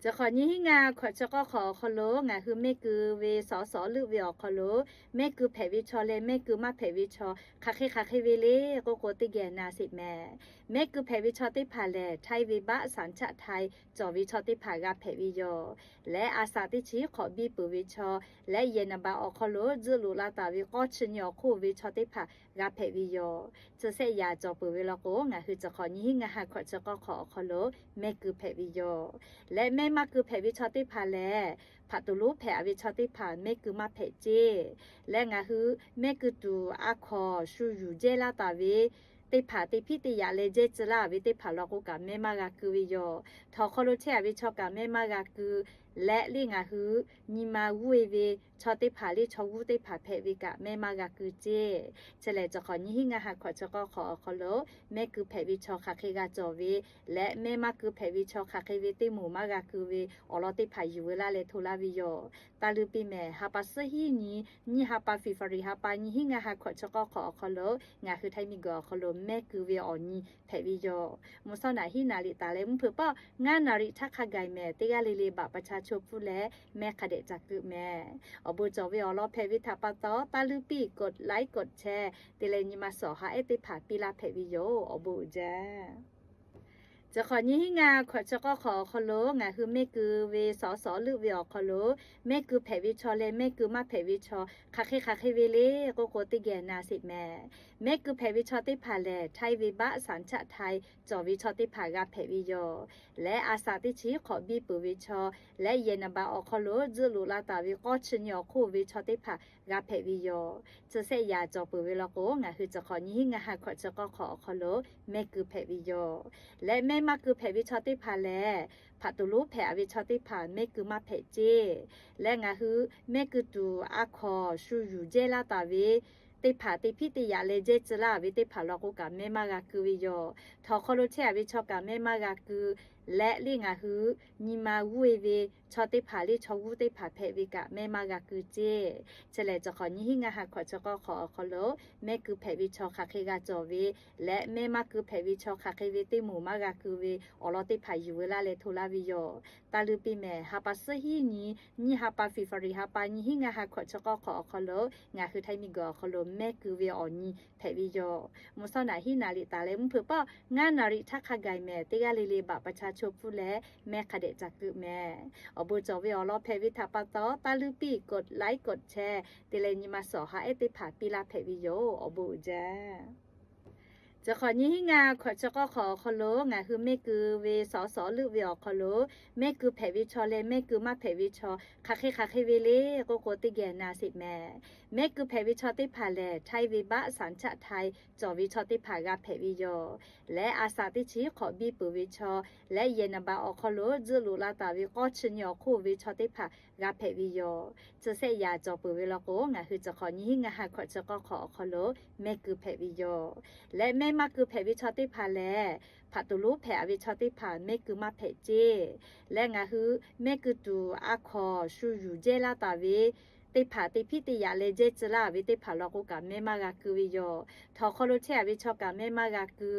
Chi hk'awꞈ nyiˇ hinˉ ngaˇ hkawꞈ chi k'awˇ hk'awꞈ awˬ hk'aw lo ngaˬ hui mehˆ ku ve sawˍ sawˍ leuˆ ve awˬ hk'aw lo, mehˆ ku hpehꞈ ve chaw leh mehˆ ku maˇ hpehꞈ ve chaw hk'aˬ hk'e hk'aˬ hk'e ve le k'oˆ k'o, teˇ geh na sheˍ mehˍ. Mehˆ ku hpehꞈ ve chaw teˇ hpaˍ lehˬ, htaiˇ ve baˆ สัญชาติไทย cawˬ ve chaw teˇ hpaˍ g'a hpehꞈ ve yoˬ. Leh a shaꞈ teˇ chi hk'awꞈ biˇ peuˬ ve chaw, leh yehˬ naˍ baꞈ awˬ hk'aw lo tcuhˆ loꞈ la taˍ ve k'awˇ chi nyi awˬ hk'oˆ ve chaw teˇ hpaˍ g'a hpehꞈ ve yoˬ. Chi shehˆ yaꞈ cawˬ peuˬ ve law k'o, ngaˬ hui chi hk'awꞈ nyiˇ hinˉ ngaˇ hkawꞈ chi k'awˇ hk'awꞈ awˬ hk'aw lo mehˆ ku hpehꞈ ve yoˬ. Leh mehˆ maˇ ku hpehꞈ ve chaw teˇ hpaˍ lehˬ, hpaꞈ tuˬ lonˉ hpehꞈ ve chaw teˇ hpaˍ mehˆ ku maˇ hpehꞈ ceˇ. Leh ngaˬ hui mehˆ ku tuˬ a hkawnˍ shu yuˬ jehˇ laˇ taˍ ve teˇ hpaˍ, teˇ hpiˉ teˇ yaꞈ leh jehˇ tcuh laˇ ve teˇ hpaˍ law k'o kaꞈ mehˆ maˇ g'a ku ve yoˬ. Htawnˍ hk'aw lo chehˇ a ve chaw kaꞈ mehˆ maˇ g'a ku. Leh le ngaˬ hui nyi ma g'uˇ e ve chaw teˇ hpaˍ le chaw g'uˇ teˇ hpaˍ hpehꞈ ve kaꞈ mehˆ maˇ g'a ku ceˇ. Chi lehˬ, chi hk'awꞈ nyiˇ hinˉ ngaˇ hkawꞈ chi k'awˇ hk'awꞈ awˬ hk'aw lo mehˆ ku hpehꞈ ve chaw hk'aˬ hk'e g'a cawˬ ve, leh mehˆ maˇ ku hpehꞈ ve chaw hk'aˬ hk'e ve teˇ moˍ maˇ g'a ku ve awˬ lawn teˇ hpaˍ yuˬ veu laˇ leh hto laˇ ve yoˬ. Taˇ leuˇ piˇ mehˍ. Ha pa suhˉ hiˉ nyi, nyiˇ ha pa February ha pa nyiˇ hinˉ ngaˇ hkawꞈ chi k'awˇ hk'awꞈ awˬ hk'aw lo ngaˬ hui Htaiˇ miˬguiˬ awˬ hk'aw lo mehˆ ku ve awˬ nyi hpehꞈ ve yoˬ. Mvuhˇ sawˉ naꞈ hiˉ naˍ riˍ taˍ leh mvuhˇ hpeuꞈ paˆ ngaˇ naˍ riˍ htaˇ hk'a gaˬ mehˍ. Teˇ g'aˇ le le baꞈ pa cha cho pfuhˇ leh mehˆ hk'a dehꞈ ca keu mehˍ. Awˬ bon cawˬ ve awˬ lawn hpehꞈ ve htaꞈ pa taw, taˇ leuˇ piˇ กดไลค์ กดแชร์ te leh nyi ma suhˍ awˬ ha ehˉ teˇ hpaˍ piˇ laˇ hpehꞈ ve yoˬ. Awˬ bon uiˍ jaˇ. Chi hk'awꞈ nyiˇ hinˉ ngaˇ hkawꞈ chi k'awˇ hk'awꞈ awˬ hk'aw lo ngaˬ hui mehˆ ku ve sawˍ sawˍ leuˆ ve awˬ hk'aw lo, mehˆ ku hpehꞈ ve chaw leh mehˆ ku maˇ hpehꞈ ve chaw hk'aˬ hk'e hk'aˬ hk'e ve le k'oˆ k'o, teˇ geh na sheˍ mehˍ. Mehˆ ku hpehꞈ ve chaw teˇ hpaˍ lehˬ, htaiˇ ve baˆ สัญชาติไทย cawˬ ve chaw teˇ hpaˍ g'a hpehꞈ ve yoˬ. Leh a shaꞈ teˇ chi hk'awꞈ biˇ peuˬ ve chaw, leh yehˬ naˍ baꞈ awˬ hk'aw lo tcuhˆ loꞈ la taˍ ve k'awˇ chi nyi awˬ hk'oˆ ve chaw teˇ hpaˍ g'a hpehꞈ ve yoˬ. Chi shehˆ yaꞈ cawˬ peuˬ ve law k'o, ngaˬ hui chi hk'awꞈ nyiˇ hinˉ ngaˇ hkawꞈ chi k'awˇ hk'awꞈ awˬ hk'aw lo mehˆ ku hpehꞈ ve yoˬ. Leh mehˆ maˇ ku hpehꞈ ve chaw teˇ hpaˍ lehˬ, hpaꞈ tuˬ lonˉ hpehꞈ a ve chaw teˇ hpaˍ mehˆ ku maˇ hpehꞈ ceˇ. Leh ngaˬ hui mehˆ ku tuˬ a hkawnˍ shu yuˬ jehˇ laˇ taˍ ve teˇ hpaˍ, teˇ hpiˉ teˇ yaꞈ leh jehˇ tcuh laˇ ve teˇ hpaˍ law k'o kaꞈ mehˆ maˇ g'a ku ve yoˬ. Htawnˍ hk'aw lo chehˇ a ve chaw kaꞈ mehˆ maˇ g'a ku. Leh le ngaˬ hui nyi ma g'uˇ e ve chaw teˇ hpaˍ le chaw g'uˇ teˇ hpaˍ hpehꞈ ve kaꞈ mehˆ maˇ g'a ku ceˇ. Chi lehˬ, chi hk'awꞈ nyiˇ hinˉ ngaˇ ha hkawꞈ chi k'awˇ hk'awꞈ awˬ hk'aw lo mehˆ ku hpehꞈ ve chaw hk'aˬ hk'e g'a cawˬ ve, leh mehˆ maˇ ku hpehꞈ ve chaw hk'aˬ hk'e ve teˇ moˍ maˇ g'a ku ve awˬ lawn teˇ hpaˍ yuˬ veu laˇ leh hto laˇ ve yoˬ. Taˇ leuˇ piˇ mehˍ. Ha pa suhˉ hiˉ nyi, nyiˇ ha pa February ha pa nyiˇ hinˉ ngaˇ ha hkawꞈ chi k'awˇ hk'awꞈ awˬ hk'aw lo ngaˬ hui Htaiˇ miˬguiˬ awˬ hk'aw lo mehˆ ku ve awˬ nyi hpehꞈ ve yoˬ. Mvuhˇ sawˉ naꞈ hiˉ naˍ riˍ taˍ leh mvuhˇ hpeuꞈ paˆ ngaˇ naˍ riˍ htaˇ hk'a gaˬ mehˍ. Teˇ g'aˇ le le baꞈ pa cha cho pfuhˇ leh mehˆ hk'a dehꞈ ca keu mehˍ. Awˬ bon cawˬ ve awˬ lawn hpehꞈ ve htaꞈ pa taw, taˇ leuˇ piˇ กดไลค์ กดแชร์ te leh nyi ma suhˍ awˬ ha ehˉ teˇ hpaˍ piˇ laˇ hpehꞈ ve yoˬ. Awˬ bon uiˍ jaˇ. Chi hk'awꞈ nyiˇ hinˉ ngaˇ hkawꞈ chi k'awˇ hk'awꞈ awˬ hk'aw lo ngaˬ hui mehˆ ku ve sawˍ sawˍ leuˆ ve awˬ hk'aw lo, mehˆ ku hpehꞈ ve chaw leh mehˆ ku maˇ hpehꞈ ve chaw hk'aˬ hk'e hk'aˬ hk'e ve le k'oˆ k'o, teˇ geh na sheˍ mehˍ. Mehˆ ku hpehꞈ ve chaw teˇ hpaˍ lehˬ, htaiˇ ve baˆ สัญชาติไทย cawˬ ve chaw teˇ hpaˍ g'a hpehꞈ ve yoˬ. Leh a shaꞈ teˇ chi hk'awꞈ biˇ peuˬ ve chaw, leh yehˬ naˍ baꞈ awˬ hk'aw lo tcuhˆ loꞈ la taˍ ve k'awˇ chi nyi awˬ hk'oˆ ve chaw teˇ hpaˍ g'a hpehꞈ ve yoˬ. Chi shehˆ yaꞈ cawˬ peuˬ ve law k'o, ngaˬ hui chi hk'awꞈ nyiˇ hinˉ ngaˇ ha hkawꞈ chi k'awˇ hk'awꞈ awˬ hk'aw lo mehˆ ku hpehꞈ ve yoˬ. Leh mehˆ maˇ ku hpehꞈ ve chaw teˇ hpaˍ lehˬ, hpaꞈ tuˬ lonˉ hpehꞈ a ve chaw teˇ hpaˍ mehˆ ku maˇ hpehꞈ ceˇ. Leh ngaˬ hui mehˆ ku tuˬ a hkawnˍ shu yuˬ jehˇ laˇ taˍ ve teˇ hpaˍ, teˇ hpiˉ teˇ yaꞈ leh jehˇ tcuh laˇ ve teˇ hpaˍ law k'o kaꞈ mehˆ maˇ g'a ku ve yoˬ. Htawnˍ hk'aw lo chehˇ a ve chaw kaꞈ mehˆ maˇ g'a ku.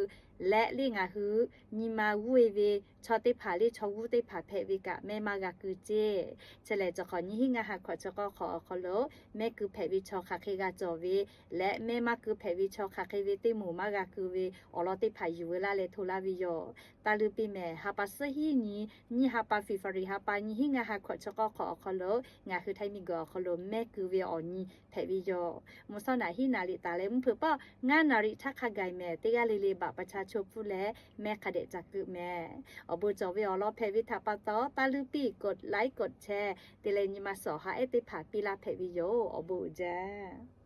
Leh le ngaˬ hui nyi ma g'uˇ e ve chaw teˇ hpaˍ le chaw g'uˇ teˇ hpaˍ hpehꞈ ve kaꞈ mehˆ maˇ g'a ku ceˇ. Chi lehˬ, chi hk'awꞈ nyiˇ hinˉ ngaˇ ha hkawꞈ chi k'awˇ hk'awꞈ awˬ hk'aw lo mehˆ ku hpehꞈ ve chaw hk'aˬ hk'e g'a cawˬ ve, leh mehˆ maˇ ku hpehꞈ ve chaw hk'aˬ hk'e ve teˇ moˍ maˇ g'a ku ve awˬ lawn teˇ hpaˍ yuˬ veu laˇ leh hto laˇ ve yoˬ. Taˇ leuˇ piˇ mehˍ. Ha pa suhˉ hiˉ nyi, nyiˇ ha pa February ha pa nyiˇ hinˉ ngaˇ ha hkawꞈ chi k'awˇ hk'awꞈ awˬ hk'aw lo ngaˬ hui Htaiˇ miˬguiˬ awˬ hk'aw lo mehˆ ku ve awˬ nyi hpehꞈ ve yoˬ. Mvuhˇ sawˉ naꞈ hiˉ naˍ riˍ taˍ leh mvuhˇ hpeuꞈ paˆ ngaˇ naˍ riˍ htaˇ hk'a gaˬ mehˍ. Teˇ g'aˇ le le baꞈ pa cha cho pfuhˇ leh mehˆ hk'a dehꞈ ca keu mehˍ. Awˬ bon cawˬ ve awˬ lawn hpehꞈ ve htaꞈ pa taw, taˇ leuˇ piˇ กดไลค์ กดแชร์ te leh nyi ma suhˍ awˬ ha ehˉ teˇ hpaˍ piˇ laˇ hpehꞈ ve yoˬ. Awˬ bon uiˍ jaˇ.